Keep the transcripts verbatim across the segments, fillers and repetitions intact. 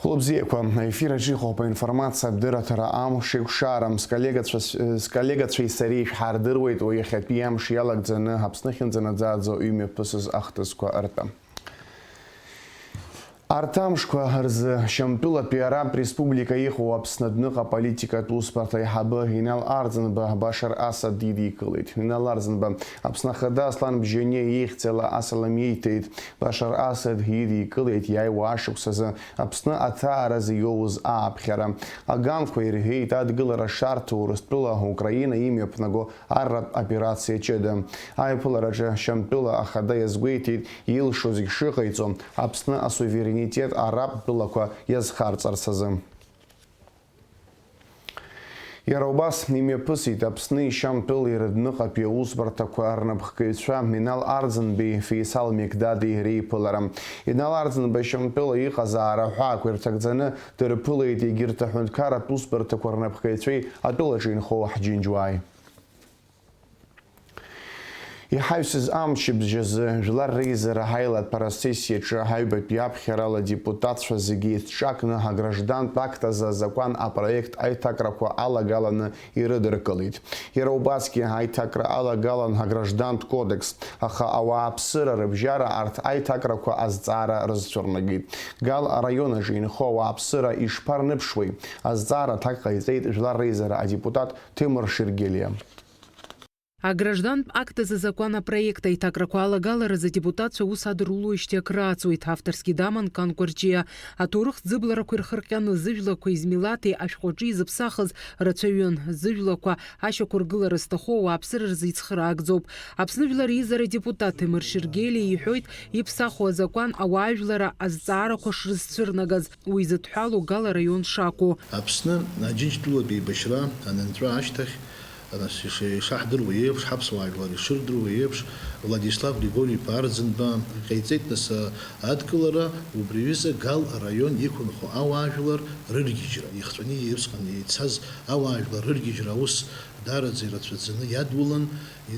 Лыбзиақәа, аефир аҿы иҟоуп аинформациа адырраҭара амш еиқәшара. Сколлегацәа, сколлегацәеи сареи шәҳардыруеит уи иахьатәи амш иалагӡаны Аԥсны ахьынӡанаӡааӡо имҩаԥысыз ахҭысқәа ртәы. Арҭ амшқәа рзы Шьамтәылатәи Араб Республика иҟоу Аԥсны адәныҟа аполитикатә усбарҭа аиҳабы Инал Арӡынба Башар Асад дидикылеит. Инал Арӡынба Аԥсны Ахада Аслан Бжьаниа ихьӡала асалам ииҭеит. Башар Асад идикылеит иааиуа ашықәсазы Аԥсны аҭааразы иоуз ааԥхьара. Аганқәа ирҳәеит, адгылара шарҭо Урыстәыла Украина имҩаԥнаго арратә операциа ҷыда. Аиԥылараҿы Шьамтәыла Ахада иазгәеиҭеит, илшо зегь шыҟаиҵо, Аԥсны асуверенитет араб тәылақәа иазхарҵарц азы. Иара убас имҩаԥысит Аԥсни Шьамтәылеи рыдныҟатәи аусбарҭақәа рнапхгаҩцәа Минал Арӡынбеи Феисал Мекдади реиԥылара. Инал Арӡынба Шьамтәыла иҟазаара аҳәаақәа ирҭагӡаны дырԥылеит егьырҭ аҳәынҭқарратә усбарҭақәа рнапхгаҩцәеи атәылаҿы инхо ҳџьынџьуааи. Иҳаҩсыз амчыбжьазы Жәлар реизара ҳаилатәара асессиаҿы аҩбатәи аԥхьарала адепутатцәа зегьы еицҿакны аграждантә акт азы азакәан апроект аиҭакрақәа алагаланы ирыдыркылеит. Иара убасгьы аиҭакра алагалан аграждантә кодекс, аха ауааԥсыра рыбжьара арҭ аиҭакрақәа азҵаара рызцәырнагеит. Гал араион аҿы инхо ауааԥсыра ишԥарныԥшуеи? Азҵаара аҭак ҟаиҵеит Жәлар реизара адепутат Ҭемыр Шергелиа. Аграждантә акт азы азакәан апроект аиҭакрақәа алагаларазы адепутатцәа аус адырулоижьҭеи акры ааҵуеит, авторски даман Кан Кәарҷиа. Аҭоурых ӡыбларақәа ирхырҟьаны, зыжәлақәеи змилаҭи ашәҟәаҿы изыԥсахыз рацәаҩын. Зыжәлақәа ашьақәыргылара зҭаху ауааԥсыра рзы ицхыраагӡоуп. Аԥсны Жәлар реизара адепутат Ҭемыр Шергелиа иҳәоит, иԥсахуа азакәан ауаажәлара азҵаарақәа шрызцәырнагаз. Уи зыдҳәалоу Гал араион шакәу. Аԥсны Аџьынџьтәылатә еибашьра анынҵәа ашьҭахь, нас, иши-, ишаҳдыруа еиԥш, ҳаԥсуаа жәлар ишырдыруа еиԥш, Владислав Григори-иԥа Арӡынба иҟаиҵеит, нас, адкылара, убри аҩыза Гал араион иқәынхо ауаажәлар рыргьежьра, ихҵәаны усҟан ицаз ауаажәлар рыргьежьра аус даараӡа ирацәаӡаны иадулан,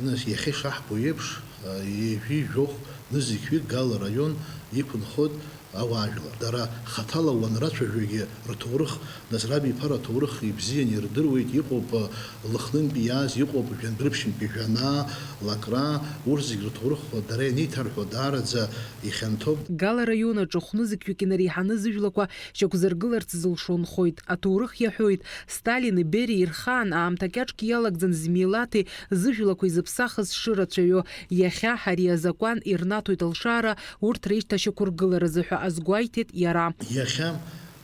нас, иахьа ишаҳбо еиԥш, ҩажәи жәохә нызқьҩык Гал араион иқәынхоит. Ауаажәлар, дара хаҭала уанрацәажәогьы рҭоурых, нас рабиԥара аҭоурых ибзианы ирдыруеит, иҟоуп, Лыхнынтәи иааз, иҟоуп Жәандәрыԥшьынтәи Жәанаа, Лакра, урҭ зегь рҭоурых дара ианеиҭарҳәо даараӡа ихьанҭоуп. Гал араион аҿы хәнызқьҩык инареиҳаны зыжәлақәа шьақәзыргыларц зылшо нхоит. Аҭоурых иаҳәоит, Сталини Бериеи рхаан аамҭа кьаҿк иалагӡан змилаҭи зыжәлақәеи зыԥсахыз шырацәаҩу. Иахьа ари азакәан ирнаҭоит алшара урҭ реишьҭашьақәыргыларазы ҳәа азгәеиҭеит иара. Иахьа,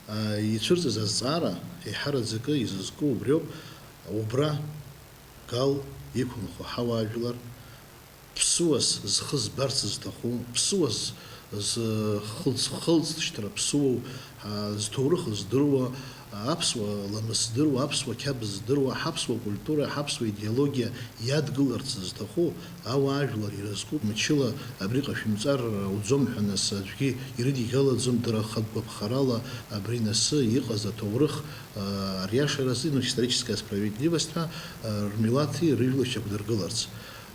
а, ицәырҵыз азҵаара еиҳараӡакы изызку убриоуп, убра Гал иқәынхо ҳауаажәлар, ԥсуас зхы збарц зҭаху, ԥсуас зхылҵ-, хылҵшьҭра ԥсуоу, а, зҭоурых здыруа, аԥсуа ламыс здыруа, аԥсуа қьабз здыруа, ҳаԥсуа культура, ҳаԥсуа идеологиа иадгыларц зҭаху ауаажәлар ирызку мчыла абри ҟашәымҵар ауӡом ҳәа, нас, аӡәгьы ирыдигалаӡом, дара рхатә гәаԥхарала абри насы иҟаз аҭоурых, а, ариашаразы, ну, историческая справедливость ҳәа, а, рмилаҭи рыжәлашьа шьақәдыргыларц.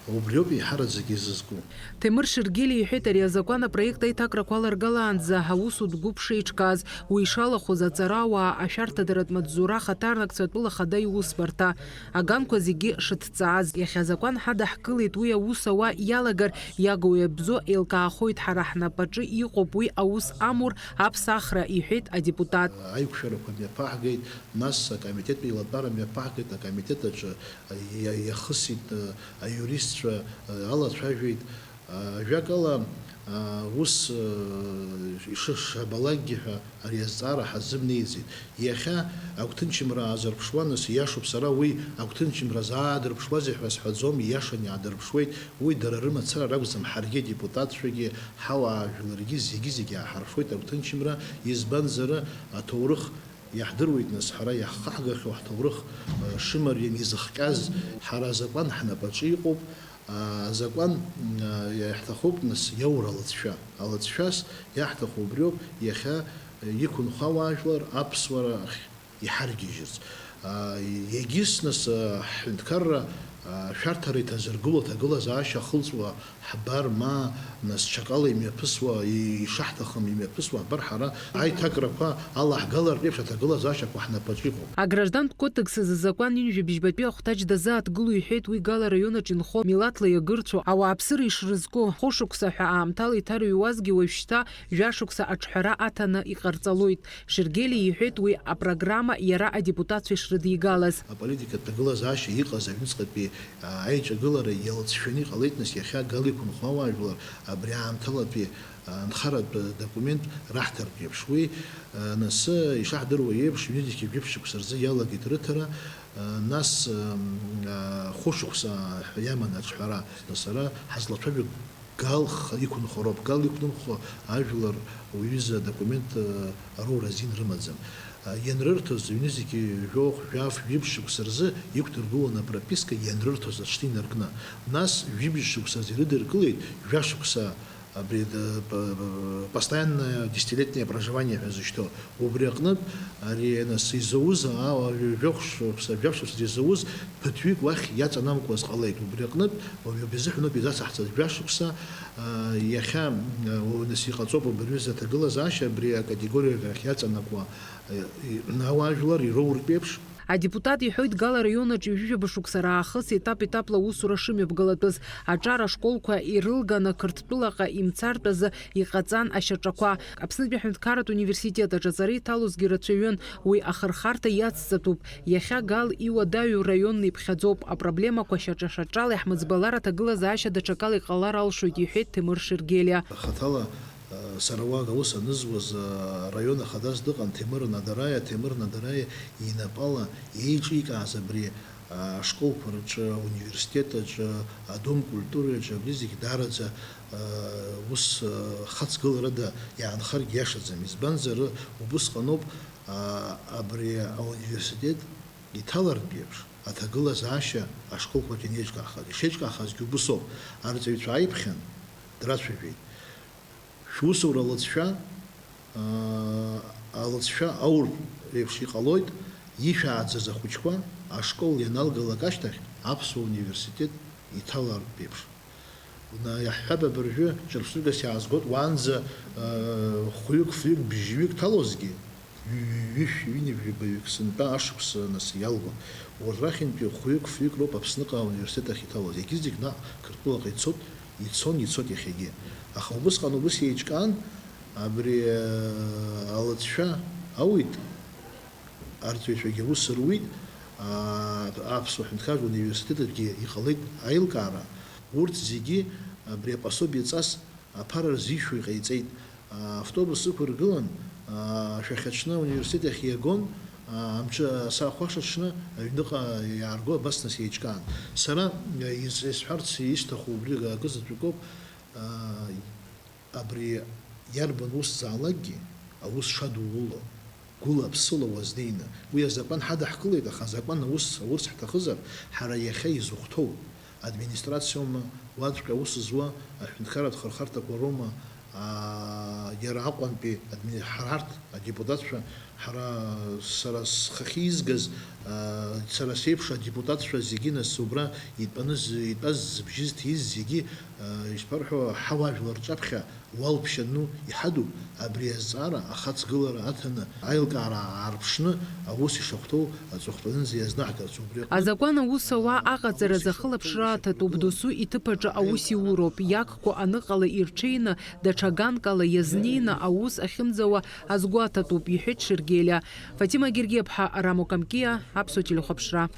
Убриоуп еиҳараӡак изызку. Ҭемыр Шергелиа иҳәеит, ари азакәан апроект аиҭакрақәа аларгалаанӡа аусутә гәыԥ шеиҿкааз, уи ишалахәыз аҵарауаа ашәарҭадаратә маҵзура ахаҭарнакцәа атәыла ахада иусбарҭа. Аганқәа зегьы шыҭҵааз, иахьа азакәан ҳадаҳкылеит, уи аус ауа иалагар, иагу иабзоу еилкаахоит, ҳара ҳнапаҿы иҟоуп уи аус амур аԥсахра, иҳәеит адепутат. Аиқәшәарақәа мҩаԥаҳгеит, нас акомитет еилатәара мҩаԥаҳгеит, акомитет аҿы иа-, иахысит, аиуристцәа алацәажәеит. Ажәакала, ус ишышабалакгьы ҳәа ари азҵаара ҳазымнеиӡеит. Иахьа агәҭынчымра аазырԥшуа, нас, ииашоуп, сара уи агәҭынчымра заадырԥшуазеи ҳәа сҳәаӡом, ииашаны иаадырԥшуеит. Уи дара рымацара ракәӡам, ҳаргьы адепутатцәагьы, ҳауаажәларгьы зегьы-зегьы иааҳарԥшуеит агәҭынчымра, избанзар, аҭоурых Иаҳдыруеит, нас, ҳара иаҳхаҳгахьоу ҳҭоурых, э, шымариам изыхҟьаз. Ҳара азакәан ҳнапаҿы иҟоуп, а, азакәан, м, а, иаҳҭахуп, нас, иаура алыҵшәа. Алыҵшәас иаҳҭаху убриоуп, иахьа, э, иқәынхо ауаажәлар аԥсуара ахь иҳаргьежьырц. А, егьыс, нас, а, ҳҳәынҭқарра Ашәарҭара иҭазыргыло аҭагылазаашьа ахылҵуа ҳбар, ма, нас, ҽакала имҩаԥысуа, и-, ишаҳҭахым имҩаԥысуа ҳбар, ҳара аиҭакрақәа алаҳгалартә еиԥш аҭагылазаашьақәа ҳнапаҿы иҟоуп. Аграждантә кодекс азы азакәан ҩажәи бжьбатәи ахәҭаҷ дазааҭгыло иҳәеит уи Галара араион аҿы инхо милаҭла иагырцәо ауааԥсыра ишрызку, хәышықәса ҳәа аамҭала иҭарыҩуазгьы уажәшьҭа жәашықәса аҿҳәара аҭаны иҟарҵалоит. Шергели иҳәеит уи апрограмма иара адепутатцәа ишрыдигалаз. Аполитика аҭагылазаашьа иҟаз аҩныҵҟатәи, а, аиҿагылара иалҵшәаны иҟалеит, нас, иахьа Гал иқәынхо ауаажәлар абри аамҭалатәи, а, анхаратә документ раҳҭартә еиԥш. Уи, а, нас, ишаҳдыруа еиԥш, ҩнызқьи жәиԥшь шықәса рзы иалагеит рыҭара, а, нас, ам, а, хәышықәса ҳәа иаман аҿҳәара. Нас ара ҳазлацәажәо Гал х-, иқәынхо роуп. Гал иқәнымхо ажәлар уҩыза адокумент, э, ароура азин рымаӡам. Э, ианрырҭоз, ҩнызқьи жәохә, жәаф, жәиԥшь шықәса рзы иқәдыргылон апрописка, ианрырҭоз аҽны инаркны. Нас жәибжь шықәса азы ирыдыркылеит, жәашықәса абри, э, п-, п-, постоянное десятилетнее проживание ҳәа зышьҭоу. Убри аҟнытә, ари, нас, изауз, а, жәохә шықәса, жәаф шықәса изауз ԥыҭҩык уахь иаҵанамкуаз ҟалеит. Убри аҟнытә, уажәы изыҳәаноуп изацаҳҵаз жәашықәса, а, иахьа, а, нас, иҟаҵоуп убри аҩыза аҭагылазаашьа, абри акатегориа рахь иаҵанакуа, а, и-, ауаажәлар ироуртә еиԥш. Адепутат иҳәоит, Гал араион аҿы ҩажәижәаба шықәса раахыс етап-етапла аусура шымҩаԥгалатәыз, аҿар ашколқәа ирылганы Қырҭтәылаҟа имцартә азы иҟаҵан ашьаҿақәа. Аԥснытәи аҳәынҭқарратә университет аҿы аҵара иҭалозгьы рацәаҩын, уи ахырхарҭа иацҵатәуп. Иахьа Гал иуадаҩу раионны иԥхьаӡоуп, апроблемақәа шьаҿа-шьаҿала иаҳмыӡбалар, аҭагылазаашьа даҽакала иҟалар алшоит, иҳәеит Ҭемыр Шергелиа. Хаҭала, э, сара уа аус анызуаз, э, араион ахадас дыҟан Ҭемыр Надараиа, Ҭемыр Надараиа инапала еиҿикааз абри ашколқәа рҿы, ауниверситет аҿы, адом культуреи аҿы, абри зегь даараӡа, а, ус, а, хацгыларада иаанхаргьы иашаӡам. Избанзар, убысҟаноуп, а, абри ауниверситет иҭалартә еиԥш аҭагылазаашьа ашколқәа рҿы инеиҿкаахаз. Ишеиҿкаахазгьы убысоуп. Арҵаҩцәа ааиԥхьан, драцәажәеит. Шәусура алыҵшәа, аа, алыҵшәа ауртә реиԥш иҟалоит, ишәааӡаз ахәыҷқәа ашкол ианалгалак ашьҭахь аԥсуа университет иҭалартә еиԥш. Уна-, иаҳҳәап, абыржәы ҿырԥштәыгас иаазгоит, уаанӡа, аа, хәҩык, фҩык, бжьҩык ҭалозгьы, ҩышә, ҩынҩажәи жәабаҩык сынтәа ашықәса нас иалгон. Уажә рахьынтәи хәҩык, фҩык роуп Аԥсныҟа ауниверситет ахь иҭалоз. Егьырҭгьы наҟ Қырҭтәылаҟа ицот, ицон, ицот иахьагьы. Аха убысҟан убыс еиҿкаан, абри, э, алыҵшәа ауит, арҵаҩцәагьы аус руит, а, Аԥсуа Ҳәынҭқарратә университет аҿгьы иҟалеит аилкаара. Урҭ зегьы абри апособиеҵас аԥара рзишәо иҟаиҵеит. Автобус ықәыргылан, ашәахьаҽны ауниверситет ахь иагон, амҿы асаахәаша аҽны аҩныҟа иаарго абас нас еиҿкаан. Сара ис-, исҳәарц исҭаху убри акы заҵәык ауп, абри иарбан усзаалакгьы аус шадуло, гәыла-ԥсыла уазнеины. Уи азакәан ҳадаҳкылеит, аха азакәан аус аурц ҳҭахызар, ҳара иахьа изыхәҭоу администрациоума, уаҵәҟьа аус зуа аҳәынҭқарратә хырхарҭақәа роума, аа, иара Аҟәантәи адми-, ҳара арҭ адепутатцәа, ҳара сара схахьы изгаз, аа, сара сеиԥш адепутатцәа зегьы нас убра итәаны з-, итәаз зыбжьы зҭиз зегьы, аа, ишԥарҳәо, ҳауаажәлар рҿаԥхьа уалԥшьа ану иҳадуп, абри азҵаара ахаҵгылара аҭаны, аилкаара аарԥшны, аус ишахәҭоу аҵыхәтәанынӡа иазнаҳгарц убри аҟны. Азакәан аус ауа аҟаҵаразы ахылаԥшра аҭатәуп, досу иҭыԥ аҿы аус иуроуп, иагкәа аныҟала ирҽеины, даҽа ганкала иазнеины аус ахьымӡауа азгәаҭатәуп, иҳәеит Шергелиа. Фатима Гергиаԥҳа, Рамо Камкиа, Аԥсуа телехәаԥшра.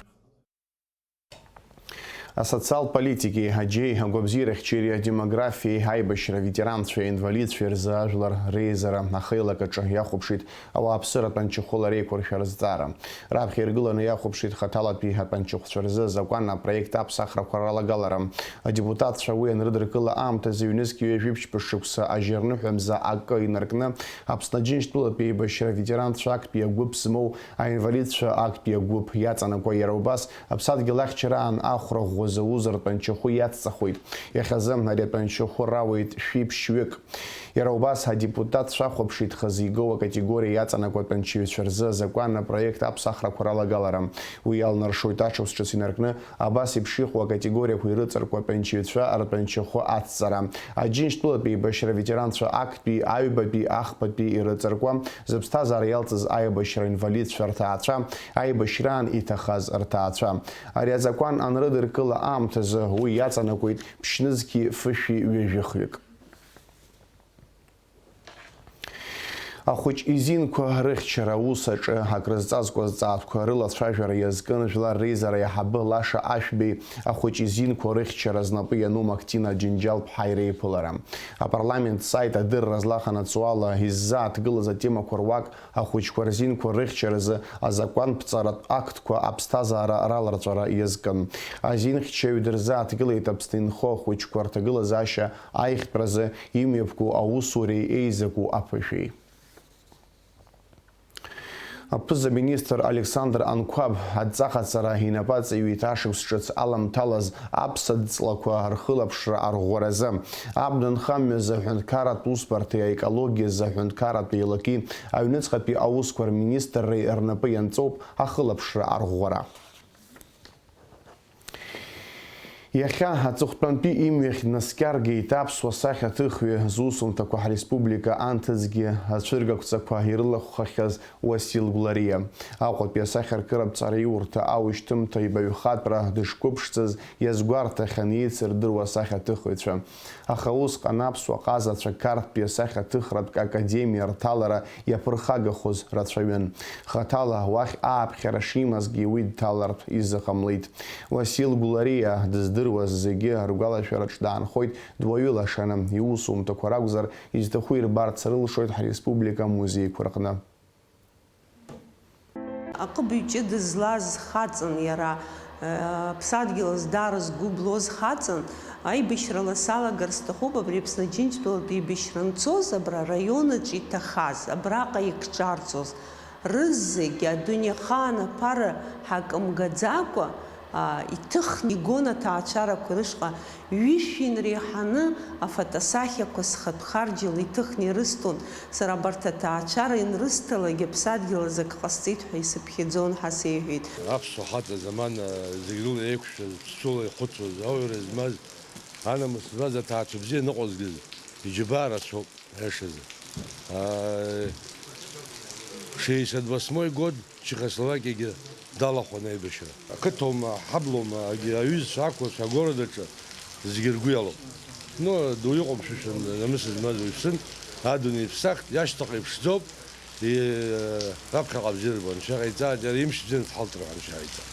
Асоциалтә политикеи, аџьеи, агәабзиарахьчареи, адемографиеи, аибашьра аветеранцәеи аинвалидцәеи рзы ажәлар реизара ахеилак аҿы иахәаԥшит ауааԥсыратә анчахәылара еиқәыршәара зҵаара. Раԥхьа иргыланы иахәаԥшит хаҭалатәи атәанчахәцәа рзы азакәан апроект аԥсахрақәа ралагалара. Адепутатцәа уи анрыдыркыла аамҭазы ҩнызқь ҩажәи ԥшьба шықәса ажьырныҳәа мза акы инаркны, Аԥсны Аџьынџьтәылатәи аибашьра аветеранцәа актәи агәыԥ змоу аинвалидцәа актәи агәыԥ иаҵанакуа, иара убас Аԥсадгьыл ахьчараан ахәра ӷәӷәа зауз ртәанчахәы иацҵахоит. Иахьазы ари атәанчахәы рауеит шәиԥшьҩык. Иара убас адепутатцәа ахәаԥшит хазы игоу акатегориа иаҵанакуа атәанчаҩцәа рзы азакәан апроект аԥсахрақәа ралагалара. Уи иалнаршоит аҽус ҿыц инаркны абас еиԥш иҟоу акатегориақәа ирыҵаркуа атәанчаҩцәа ртәанчахәы ацҵара. Аџьынџьтәылатәи еибашьра аветеранцәа актәи, аҩбатәи, ахԥатәи ирыҵаркуа, зыԥсҭазаара иалҵыз аибашьра инвалидцәа рҭаацәа, аибашьраан иҭахаз рҭаацәа. Ари азакәан анрыдыркыла аамҭазы уи иаҵанакуеит ԥшьнызқьи фышәи ҩажәихҩык. Ахәыҷ изинқәа рыхьчара аус аҿы акрызҵазкуа азҵаатәқәа рылацәажәара иазкын Жәлар Реизара аиҳабы Лаша Ашәбеи ахәыҷ изинқәа рыхьчара знапы иану Мактина Џьынџьал-ԥҳаи реиԥылара. Апарламент саит адырра злаханаҵо ала иззааҭгылаз атемақәа руак ахәыҷқәа рзинқәа рыхьчаразы азакәанԥҵаратә актқәа аԥсҭазаара раларҵәара иазкын. Азинхьчаҩ дырзааҭгылеит Аԥсны инхо ахәыҷқәа рҭагылазаашьа аиӷьтәразы имҩаԥгоу аусуреи еизаку аԥышәеи. Аԥыза-министр Александр Анқәаб адҵахацара инапаҵаҩит ашықәс ҿыц аламҭалаз аԥсаҵлақәа рхылаԥшра арӷәӷәаразы. Абнанхамҩазы аҳәынҭқарратә усбарҭеи аекологиазы аҳәынҭқарратә еилаки аҩныҵҟатәи аусқәа рминистрреи рнапы ианҵоуп ахылаԥшра арӷәӷәара. Иахьа аҵыхәтәантәи имҩахь днаскьаргеит аԥсуа сахьаҭыхҩы зусумҭақәа ҳреспублика анҭыҵгьы ацәыргақәҵақәа ирылахәхахьаз Уасил Гәлариа. Аҟәатәи асахьаркыратә ҵараиурҭа аушьҭымҭа ибаҩхатәра дышқәыԥшӡаз иазгәарҭахьан еицырдыруа асахьаҭыхыҩцәа. Аха усҟан аԥсуа ҟазацәа Қарҭтәи асахьаҭыхратә академиа рҭалара иаԥырхагахоз рацәаҩын. Хаҭала уахь ааԥхьара шимазгьы уи дҭалартә изыҟамлеит. Уасил Гәлариа дыздыруаз зегьы ргәалашәараҿ даанхоит дуаҩы лашаны, иусумҭақәа ракәзар, изҭаху ирбарц рылшоит ҳреспублика амузеиқәа рҟны. Аҟыбаҩ ҷыда злаз хаҵан иара, э, аԥсадгьыл азы даара згәы блоз хаҵан, аибашьра ласалагар сҭахуп, абри Аԥсны Аџьынџьтәылатәи еибашьра анцоз, абра араион аҿы иҭахаз, абраҟа икҿарҵоз, рызегь адунеи ахаан аԥара ҳакымгаӡакәа, аа, иҭыхны игон аҭаацәарақәа рышҟа, ҩышәи инреиҳаны афотосахьақәа схатә харџьал иҭыхны ирысҭон. Сара абарҭ аҭаацәара инрысҭалак, аԥсадгьыл азы акы ҟасҵеит ҳәа исыԥхьаӡон ҳәа сеиҳәеит. Аԥсуа хаҵа замана зегь рыла еиқәшәаз, ԥсуала ихәыцуаз, ауаҩра змаз, анамыс змаз аҭаацәа бзиа ныҟәазгаз иџьабаа рацәоуп. Аиашазы. Аа, шестьдесят восьмой год Чехословакиагьы далахәын аибашьра. Ақыҭоума, ҳаблоума, агьи аҩызцәа ақәлацәа агород аҿы зегьы ргәы иалоуп. Ну, дуаҩы иҟоуп шәышәан, намыс змаз уаҩԥсын, адунеи иԥсахт, иашьҭахь иԥшӡоуп, и-, раԥхьаҟа бзиа рбон, анцәа иҟаиҵааит, иара имч бзианы дҳалҭар ҳәа анцәа иҟаиҵааит.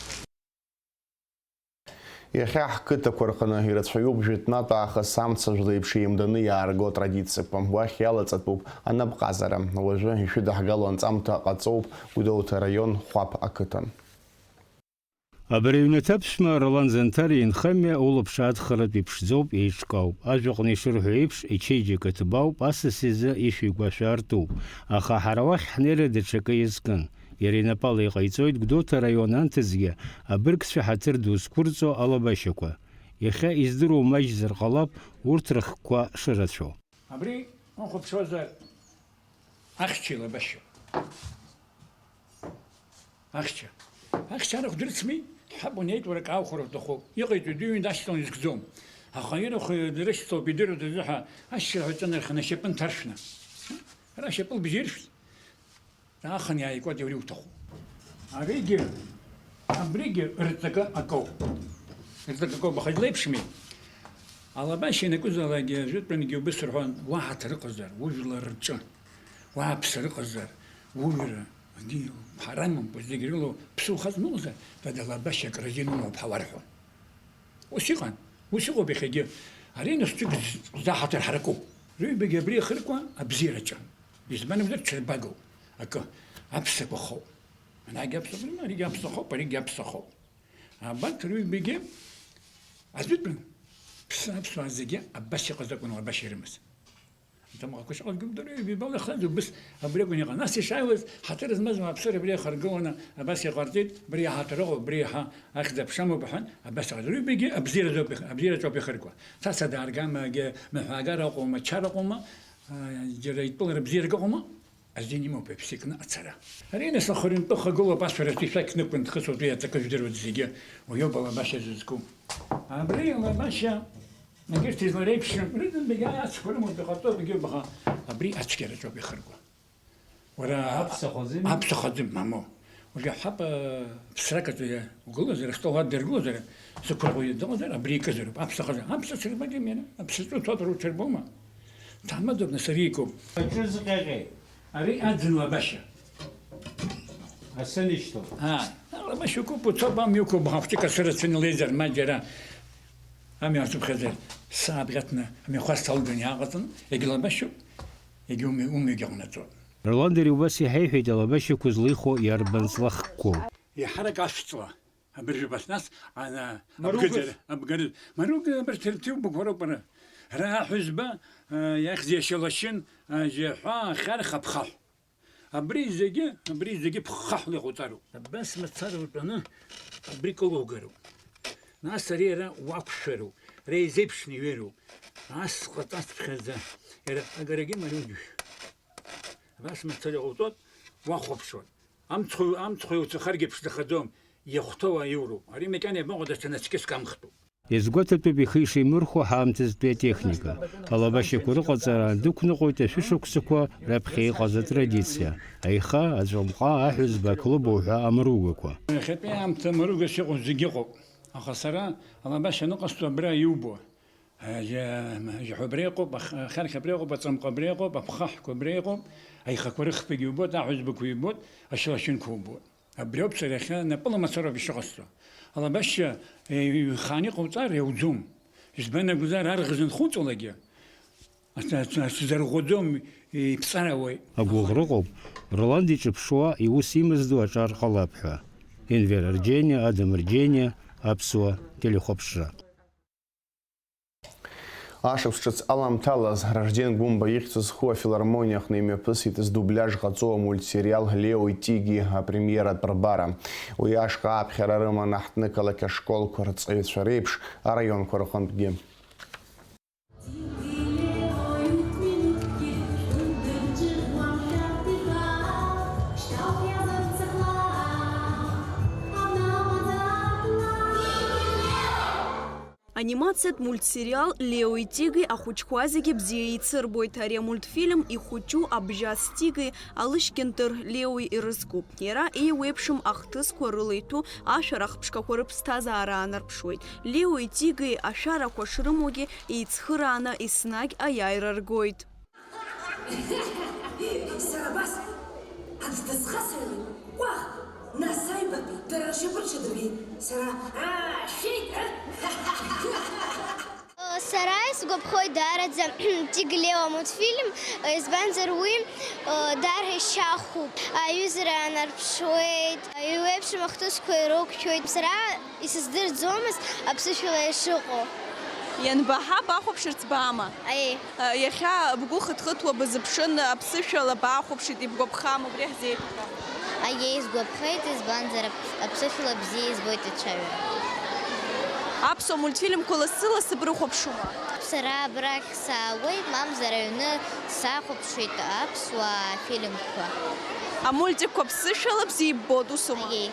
Иахьа ҳқыҭақәа рҟны ирацәаҩуп жәытәнатә аахыс амца жәла еиԥш еимданы иаарго атрадициақәа. Уахь иалаҵатәуп анапҟазара. Уажәы ишәыдаҳгало анҵамҭа ҟаҵоуп Гәдоуҭа араион Хәаԥ ақыҭан. Абри аҩнаҭа аԥшәма Ролан Занҭариа инхамҩа улаԥш адхаратә иԥшӡоуп, еиҿкаауп. Ажәаҟны ишырҳәо еиԥш, ичеиџьыка ҭбаауп, асас изы ишәи гәашәа артуп. Аха ҳара уахь ҳнеира даҽакы иазкын. Иара инапала иҟаиҵоит Гәдоуҭа араион анҭыҵгьы абыргцәа ҳаҭыр ду зқәырҵо алабашьақәа. Иахьа издыруа маҷзар ҟалап урҭ рыхкқәа шырацәоу. Абри, унхәаԥшуазар, ахьча илабашьоуп. Ахьча. Ахьча арахә дрыцми? Ҳаб унеит, уара акы ааухәар уҭахуп. Иҟаиҵоит, дыҩны дашьҭалан изкӡом. Аха ирахә дрышьҭоуп, идыруеит азы ҳәа, ашьшьырҳәа аҿынарханы ашьапы нҭаршәны. Ара ашьапы лбжьы иршәт. Даахан иааикәа, абри уҭахуп. Аригьы, абригьы рҵакы акоуп. Рҵакы акоуп, аха излеиԥшми? Алабашьа ианакәызаалакгьы, ажәытәангьы убыс рҳәон, уаҳа ҭарыҟазар, ужәлар рҿы, уааԥсар ыҟазар, уҩра, егьи ҳарамымкәа зегь рыла ԥсы ухазныҟәзар, дада алабашьа акразы инумоуп ҳәа уарҳәон. Ус иҟан, ус иҟоуп иахьагьы. Ари нас ҿык зда ҳаҭыр ҳаракуп. Рыҩбагьы абри ахыркәа абзиараҿы. Избан акәзар, ҽырбагоуп акы, аԥсақәа хоуп. Анагь аԥсақәа рыман, аригь аԥсахоуп, аригь аԥсахоуп. Абарҭ рыҩбагьы азутәын. Ԥсы аԥсуаа зегьы абас иҟаз акәын, уабашьа ирымаз. Аҭамлакәа шаҟа дгьыл дырҩегьы ибала ихаӡоу, быс абри акәын иҟан. Нас ишааиуаз, ҳаҭыр змаз ауааԥсыра абри иахаргыланы абас иҟарҵеит, абри иаҳаҭыр ыҟоуп, абри иаҳа ахьӡ-аԥша амоуп ҳәан, абас иҟарҵеит. Рҩбагьы абзиаразоуп их-, абзиараҿоуп ихырго. Цаца дааргама, егьа маҳәаагара ыҟоума, чара ыҟоума, аа, џьара итәылара бзиарак ыҟоума, азин имоуп иаԥсы икны ацара. Ари нас ахәырҩнтәы хагылоуп, ашәарах ишәақь нықәын дхысуеит, уи аҵакы жәдыруеит зегьы, уиоуп алабашьа зызку. Абри алабашьа Егьырҭ излареиԥшым рыдынтәи ацқәа рымоуп, иҟарҵоит, егьи убаҟа абри ацәгьараҿоуп ихырго. Уара аԥсахәаӡыми? Аԥсахәаӡым, мамоу. Уажәы ҳаб, ԥсракаҿы угылозар, астол адыргылозар, сықәраҟәы дыҟазар, абри икызароуп. Аԥсахәаӡым, аԥсацәа рбагьы мера, аԥсаҿы уцәажәара уҽырбома? Ҭаҳмадоуп, нас ари икуп. Аҿы зҟьаҟьеи? Ари аӡын лабашьа. Асы нышьҭоуп. Аа, лабашьа укуп, уцоуп, амҩа уқәуп, ахәҷык асы рацәаны илеизар, ма џьара амҩа ацәыԥхьаӡар, саа абӷьаҭны амҩахәасҭа алганы иааҟаҵаны, егьлабашьоуп, егьа умҩа, умҩагьы ҟанаҵоит. Ролан Дери убас иҳаиҳәеит алабашьақәа злихуа иарбан ҵлахкқәоу. Еиҳарак ашәҵла. Абыржәы абас нас, ана, Маругыз. Абгар-, абгар-, Маругы абарҭ рҭыҩбақәа роуп ара. Ара аҳәызба, а, иахьӡ иашьа лашьын, а, жьаҳәа, ахьархә, аԥхаҳә. Абри зегьы, абри зегьы ԥхаҳәла иҟауҵароуп. Абас мацара утәаны абри кылугароуп. Нас ари ара уақәшәароуп, ара еизеиԥшны иҩеироуп. Ас ҟаҵацыԥхьаӡа, иара агарагьы мариоу џьушьа. Абас мацара иҟауҵоит, уахәаԥшуан. Амцхәы, амцхәы иуцахаргьы ԥшӡахаӡом, иахәҭоу аиуроуп. Ари макьана иабаҟоу, даҽа нацәкьыск амхтәуп. Иазгәаҭатәуп ихы ишеимырхәо ҳаамҭазтәи атехника. Алабашьақәа рыҟаҵара аандәықәныҟәоит ашәышықәсақәа раԥхьа иҟаз атрадициа. Аиха, аҵәамҟа, аҳәызба, ақлыба уҳәа амаругақәа. Иахьатәи аамҭа маругас иҟоу зегьы ыҟоуп. Аха сара алабашьа аныҟасҵо абра иубо. Ажьа-, ажьаҳәа абра иҟоуп, ах-, ахьархь абра иҟоуп, аҵәамҟа абра иҟоуп, аԥхаҳәқәа абра иҟоуп, аихақәа рыхԥагьы убоит, аҳәызбақәа ибоит, ашьалашьынқәа убоит. Абри ауп сара иахьа напыла мацароуп ишыҟасҵо. Алабашьа, е, иҩхааны иҟауҵар иауӡом. Избан акәзар, арӷ зынхуҵалакгьы, ац-, ац-, ац-, сзарӷәӷәаӡом, иԥҵара ауеит. Агәыӷра ыҟоуп, Ролан диҿыԥшуа, иус имаздо аҿар ҟалап ҳәа. Енвер Арџьениа, Адам Арџьениа, Аԥсуа телехәаԥшра. Ашықәс ҿыц аламҭалаз, Ражден Гәымба ихьӡ зху афилармониа аҟны имҩаԥысит здубляж ҟаҵоу амультсериал Леои Тигии апремиератә рбара. Уи ашҟа ааԥхьара рыман аҳҭнықалақь ашколқәа рҵаҩцәа реиԥш, араионқәа рҟынтәгьы. Анимациатә мультсериал Леои Тигии ахәыҷқәа зегьы бзиа еицырбоит. Ари амультфильм ихәыҷу абжьас Тигии Алышькьынтыр Леои ирызкуп. Иара еиуеиԥшым ахҭысқәа рыла иҭәу ашәарах ԥшқақәа рыԥсҭазаара аанарԥшуеит. Леои Тигии ашәарақәа шрымоугьы еицхырааны еснагь аиааира ргоит. Сара абас аӡә дысхасырын, ҟәаӷ, нас аҩбатәи дара ршьапы рҽадыргеит, сара, аа, шәеит, ыы! Сара исгәаԥхоит даараӡа Тиг Лео амультфильм, избанзар уи, ыы, даара ишьахәуп, аиҩызара аанарԥшуеит, еиуеиԥшым ахҭысқәа ирықәшәоит. Сара исыздырӡомызт аԥсышәала ишыҟоу. Ианбаҳа, бахәаԥшырц баама? Аиеи. Иахьа бгәы хыҭхыҭуа базыԥшын, аԥсышәала баахәаԥшит, ибгәаԥхама, убри ҳзеиҭаҳәа? Аиеи, исгәаԥхеит, избанзар, аԥ-, аԥсышәала бзиа избоит ацәаҩа. Аԥсуа мультфильмқәа лассы-лассы брыхәаԥшума? Сара абрахь саауеит, мамзар аҩны сахәаԥшуеит аԥсуа фильмқәа. Амультикқәа ԥсышәала бзиа иббоит, усума? Аиеи.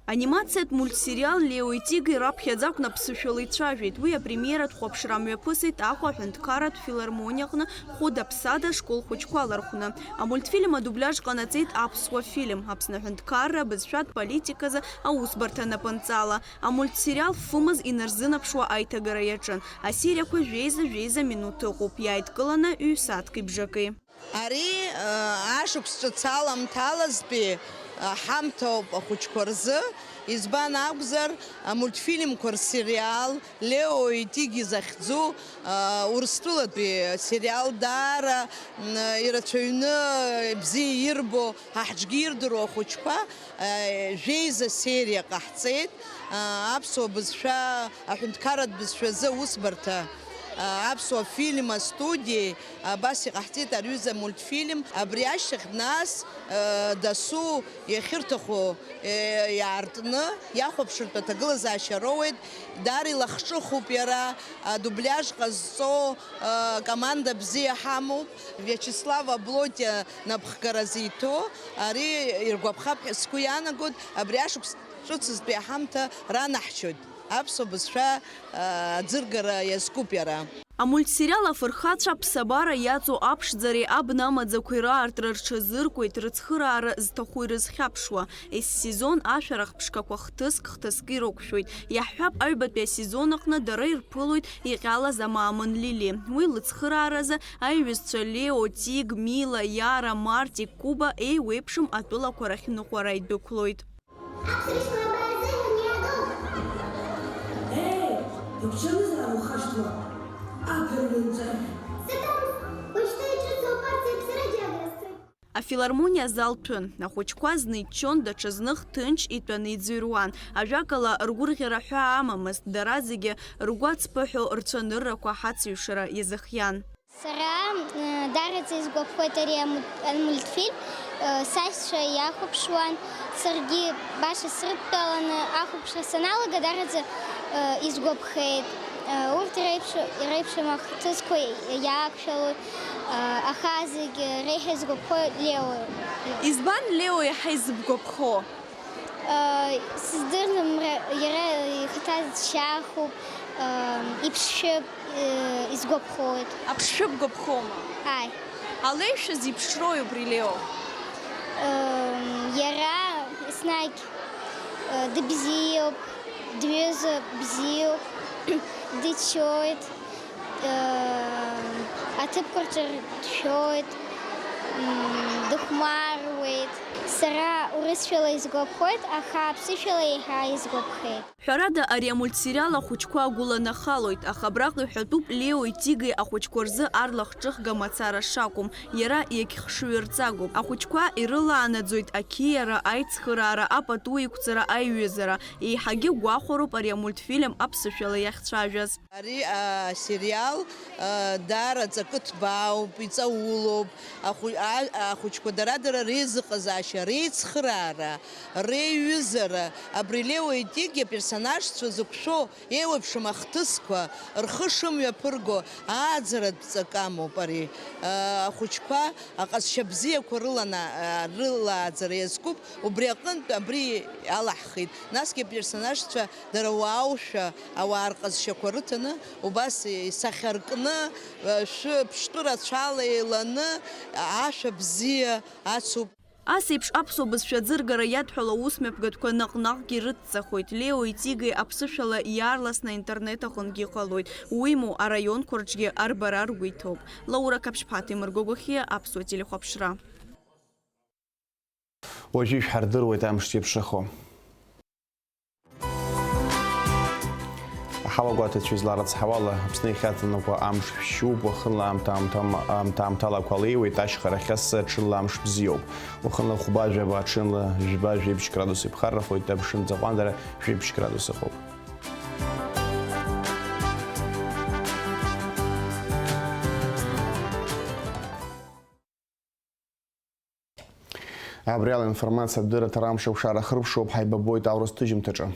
Анимациатә мультсериал Леои Тигии раԥхьаӡа акәны аԥсышәала ицәажәеит. Уи апремиератә хәаԥшра мҩаԥысит Аҟәа аҳәынҭқарратә филармониаҟны хәыда-ԥсада ашкол хәыҷқәа лархәны. Амультфильм адубляж ҟанаҵеит аԥсуа фильм, Аԥсны аҳәынҭқарра абызшәатә политиказы аусбарҭа напынҵала. Амультсериал фымз инарзынаԥшуа аиҭагара иаҿын. Асериақәа жәеиза-жәеиза минуҭ ыҟоуп, иааидкыланы ҩ-сааҭки бжаки. Ари, э, ашықәс ҿыц аламҭалазтәи, э, ҳамҭоуп ахәыҷқәа рзы, избан акәзар, амультфильмқәа рсериал, Леои Тигии захьӡу, э, Урыстәылатәи сериал даара, м, ирацәаҩны, бзиа ирбо, ҳа ҳҿгьы ирдыруа ахәыҷқәа, э, жәеиза сериа ҟаҳҵеит, э, аԥсуа бызшәа, аҳәынҭқарратә бызшәазы аусбарҭа Аԥсуа фильм астудиеи абас иҟаҳҵеит ари аҩыза мультфильм. Абри ашьҭахь нас, э, дасу иахьырҭаху, э, иаартны иахәаԥшыртә аҭагылазаашьа роуеит. Даара илахҿыхуп иара, адубляж ҟазҵо, э, команда бзиа ҳамоуп. Виачеслав Аблотиа напхгара зиҭо ари иргәаԥхап ҳәа сгәы иаанагоит. Абри ашықәс ҿыцызтәи аҳамҭа ранаҳчоит. Аԥсуа бызшәа, а, аӡыргара иазкуп иара. Амультсериал афырхацәа аԥсабара иаҵоу аԥшӡареи абна амаӡақәеи раартра рҽазыркуеит, рыцхыраара зҭаху ирызхьаԥшуа. Ессезон ашәарах ԥшқақәа хҭыск-хҭыск ирықәшәоит. Иаҳҳәап, аҩбатәи асезон аҟны дара ирԥылоит иҟьалаз амаамын Лили. Уи лыцхырааразы аиҩызцәа Лео, Тиг, Мила, Иара, Мартик, Куба еиуеиԥшым атәылақәа рахь ныҟәара идәықәлоит. Аԥсыршьқәа абаазыҳәан иаатәоуп. Еи, дыбжьанызаап ухашҭуа, агырҩа нҵәахь. Саҭамз, уажәшьҭа иҿыцу апартиа аԥсра џьагра сцоит. Афилармониа азал ҭәын. Ахәыҷқәа зны иччон, даҽазных ҭынч итәаны иӡырҩуан. Ажәакала, ргәырӷьара ҳәаа амамызт, дара зегьы ргәы ацԥыҳәо рцәаныррақәа ҳацыҩшара иазыхиан. Сара, э, дараӡа исгәаԥхоит ари аму-, амультфильм, э, сашьцәа иахәаԥшуан, саргьы баша срыдтәаланы ахәаԥшра саналага, дараӡа, э, исгәаԥхеит. Э, урҭ иреиԥш-, иреиԥшым ахҭысқәа иаақәшәалоит, э, аха зегь реиҳа исгәаԥхо Лео. Избан Лео иаҳа изыбгәаԥхо? Сыздырам, ра-, иара ихаҭа дшьахәуп, иԥшшәы, изгәаԥхоит. Аԥшшәы бгәаԥхома? Ааи. Алеишәа зеиԥшрои убри Лео? Иара еснагь дыбзиоуп, дҩыза бзиоуп, дыччоит. Аҭыԥқәа рҿы дшәоит, дыхәмаруеит. Сара урысшәала исгәаԥхоит, аха аԥсышәала еиҳа исгәаԥхеит. Ҳәарада, ари амультсериал ахәыҷқәа агәыланахалоит, аха абраҟа иҳәатәуп Леои Тигеи ахәыҷқәа рзы арлахҿыхга мацара шакәым, иара иагьхшыҩрҵагоуп. Ахәыҷқәа ирылаанаӡоит ақьиара, аицхыраара, апату иқәҵара, аиҩызара. Еиҳагьы гәахәароуп ари амультфильм аԥсышәала иахьцәажәаз. Ари асериал, а, даара ҵакы ҭбаауп, иҵаулоуп. Ахәы-, а-, ахәыҷқәа дара-дара реизыҟазаашьа, реицхыраара, реиҩызара, абри Лео Итиги аперсонажцәа зықәшәо еиуеиԥшым ахҭысқәа, рхы шымҩаԥырго, ааӡаратә ҵак амоуп ари. А, ахәыҷқәа аҟазшьа бзиақәа рылана-, а, рылааӡара иазкуп, убри аҟынтә абри алаҳхит. Насгьы аперсонажцәа дара уааушәа, ауаа рҟазшьақәа рыҭаны, убас исахьаркны, шәы-, ԥштәы рацәала еиланы, ашәа бзиа ацуп. Ас еиԥш аԥсуа бызшәа аӡыргара иадҳәалоу аусмҩаԥгатәқәа наҟ-наҟгьы ирыцҵахоит. Леои Тигеи аԥсышәала иаарласны аинтернет аҟынгьы иҟалоит. Уимоу, араионқәа рҿгьы арбара ргәы иҭоуп. Лаура Қаԥшьԥаҭа, Мыргәагәахьиа, Аԥсуа телехәаԥшра. Уажәы ишәҳардыруеит амш зеиԥшрахо. Аҳауагәаҭацәа изларыцҳауала, Аԥсны иахьаҵанакуа амш шәшьуп, уахынла аамҭа-аамҭам-, аамҭа-аамҭалақәа леиуеит, ашьхарахьы асы аҽынла амш бзиоуп. Уахынла хәба-жәаба, аҽынла жәба-жәеиԥшь градус иԥхаррахоит, амшын ҵаҟәандара жәеиԥшь градус ыҟоуп. Абри ала информациатә дырраҭара амш ахәшара ахырԥшуп, ҳаибабоит аурыс ҭыжьымҭаҿы.